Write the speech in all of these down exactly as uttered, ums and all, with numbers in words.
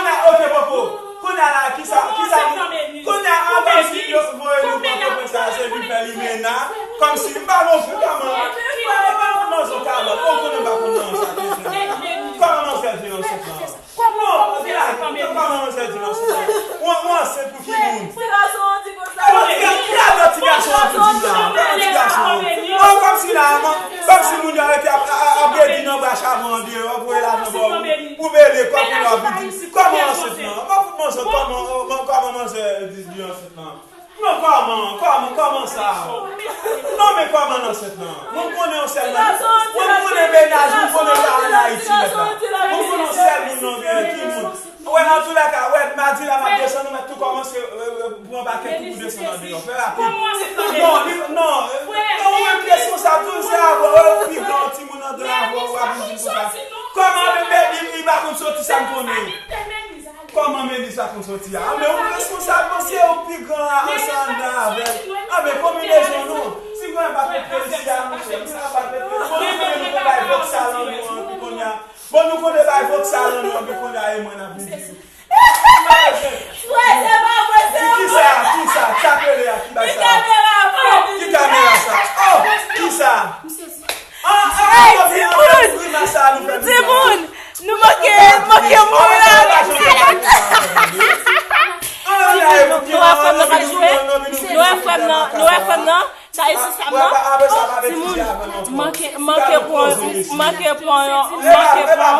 Kounye a, ok, Popo. Kounye a la, kisa, kisa, kounye a, an kòmsi yo voye nou pran Popo sa, se vin fè limena. Kòmsi, m pa konprann kòman. M pa konprann manzè kalòt. Bon, kounye a m pa konprann manzè sa, kòman manzè di ansent lan? Kòman, ok, la, kòman manzè di ansent lan? Ou, ou ansent pou ki moun? Ti gason an di konsa. Bon, ti ga-, ki gadò ti gason an pou di la? Kòman ti gason an? Oh, kòmsi la, man, kòmsi moun yo rete ap, ap, ap redi nan bwa chabon an deyò, voye lajan ba w, ou veye lekòl pou yo ap di, kòman ansent lan? Mwen fout manzè, kòman, kòman manzè di, di ansent lan? Non, kòman, kòman, kòman sa? Non, men kòman ansent lan? Mwen konnen yon sèl nan, mwen konnen mennaj, mwen konnen pa ann Ayiti nèt la. Mwen konnen yon sèl moun nan gen ki moun. Wè, antoulèka, wè, madi la m ap desann, ou mèt tou kòmanse, euh, euh, pran pakèt ou pou desann andeyò. Fè rapid. Non, li, non, euh, non, ou menm ki responsab tou, se avè w, ou pi gran, timoun andan avè w, w ap vin di konsa. Kòman, men, men, li, li pa konn soti, sa m konnen. Kòman Melissa konn soti a? Anben, ou responsab, mwen, se ou pi gran a, ansanm andan avè l. Anben, konbinezon nou. Si mwen pa konn Melissa, mwen, si mwen pa konn Melissa, bon, nou konnen nou konn bay vòksal an nou anpi kounye a. Bon, nou konnen bay vòksal an nou anpi kounye a, e mwen n ap vin di. Frè, se pa vre, se ou. Kisa, kisa, sa k rele a, ki bay sa? Ki kamera sa? Oh, kisa? Ah, ah, ah, anpi, anpi, grimas sa nou fè. Timoun, nou manke, manke mouri la avèk silans. Timoun, nou wè frè m nan pa jwe. Nou wè frè m nan, nou wè frè m nan. Sa e sou sa m nan. Oh, timoun, manke, manke pran, manke pran, manke pran.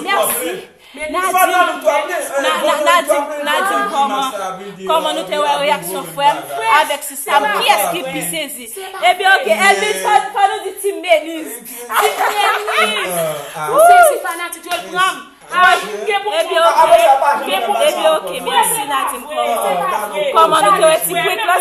Mèsi. Nadine, Na- Na- Nadine, Nadine, kòman, kòman nou te wè reyaksyon frè m avèk sista m? Kiyès ki pi sezi? Ebyen, ok, Elvin, fò, fò nou di Team Melise. Team Melise. Sezi fanatik yo l pran m. Ah, ebyen, ok, ebyen, ok, mèsi, Nadine, kòman, kòman nou te wè ti prank lan?